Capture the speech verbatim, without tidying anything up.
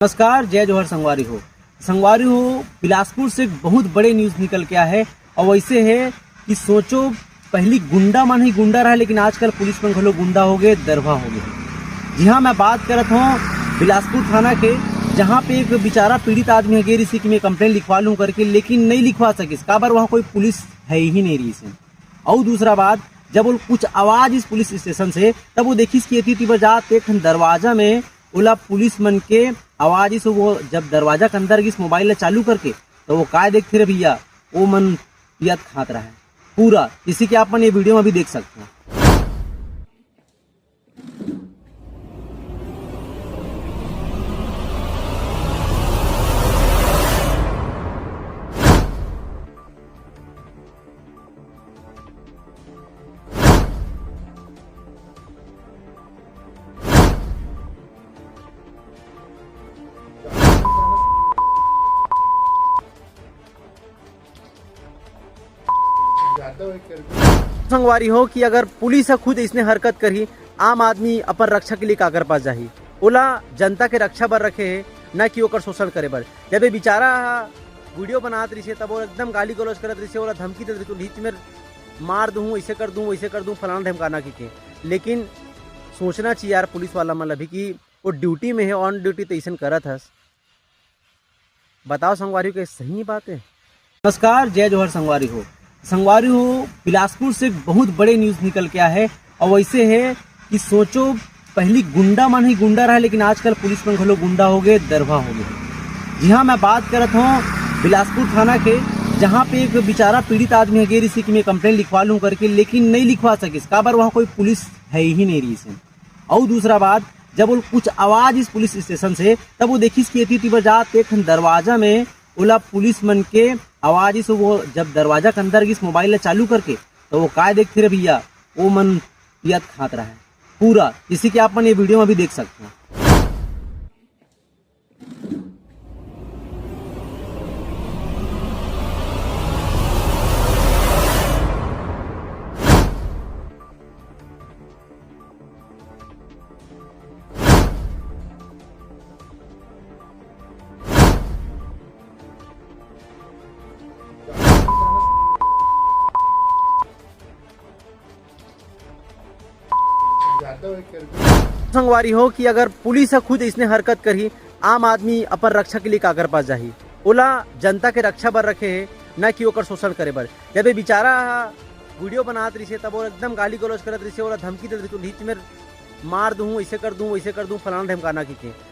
नमस्कार, जय जोहार संगवारी हो। संगवारी हो, बिलासपुर से एक बहुत बड़े न्यूज निकल के आए हे। और वैसे हे कि सोचो, पहली गुंडा मन ही गुंडा रहे, लेकिन आजकल पुलिस मन घलो गुंडा हो गए, दरभा हो गए। जी हाँ, मैं बात करत हूँ बिलासपुर थाना के, जहाँ पे एक बेचारा पीड़ित आदमी हे, गे रिहिसे कि मैं कंप्लेंट लिखवा लूँ करके, लेकिन नहीं लिखवा सकिस। काबर, वहाँ कोई पुलिस हे ही नहीं रहिसे। अउ दूसरा बात, जब वो कुछ आवाज आइस पुलिस स्टेशन से, तब वो देखिस कि एती ओती बर जात एक ठन दरवाजा में ओला पुलिस मन के आवाज आइस। वो जब दरवाजा के अंदर गिस मोबाइल ला चालू करके, तो वो काय देखथे रे भैया, वो मन पियत खात रहे पूरा, जैसे कि आप मन ये वीडियो में भी देख सकते हो। संगवारी हो कि अगर पुलिस ह खुद इसने हरकत करही, आम आदमी अपन रक्षा के लिए काकर पास जाही? ओला जनता के रक्षा बर रखे हे, न कि ओकर शोषण करे बर। जब ये बेचारा ह वीडियो बनात रहिसे, तब वो एकदम गाली गलौज करत रहिसे, ओला धमकी देत रहिसे, "लीच में मार दूँ, ऐसे कर दूँ, वैसे कर दूँ, फलाना ढेमकाना" की के। लेकिन सोचना चाहिए यार पुलिस वाला मन ला भी कि वो ड्यूटी में हे, ऑन ड्यूटी, तो ऐसन करत हस। बताओ संगवारी हो, के सही बात हे? नमस्कार, जय जोहार संगवारी हो। संगवारी हो, बिलासपुर से एक बहुत बड़े न्यूज निकल के आए हे। और वैसे हे कि सोचो, पहली गुंडा मन ही गुंडा रहे, लेकिन आजकल पुलिस मन घलो गुंडा हो गए, दरभा हो गए। जी हाँ, मैं बात करत हूँ बिलासपुर थाना के, जहाँ पे एक बेचारा पीड़ित आदमी हे, गे रिहिसे कि मैं कंप्लेंट लिखवा लूँ करके, लेकिन नहीं लिखवा सकिस। काबर, वहाँ कोई पुलिस हे ही नहीं रहिसे। अउ दूसरा बात, जब वो कुछ आवाज आइस पुलिस स्टेशन से, तब वो देखिस कि एती ओती बर जात एक ठन दरवाजा में ओला पुलिस मन के आवाज आइस। वो जब दरवाजा के अंदर गिस मोबाइल ला चालू करके, तो वो काय देखथे रे भैया, वो मन पियत खात रहे पूरा, जैसे कि आप मन ये वीडियो में भी देख सकते हो। संगवारी हो कि अगर पुलिस ह खुद इसने हरकत करही, आम आदमी अपन रक्षा के लिए काकर पास जाही? ओला जनता के रक्षा बर रखे हे, न कि ओकर शोषण करे बर। जब ये बेचारा ह वीडियो बनात रहिसे, तब वो एकदम गाली गलौज करत रहिसे, ओला धमकी देत रहिसे, "लीच में मार दूँ, ऐसे कर दूँ, वैसे कर दूँ, फलाना ढेमकाना" की के।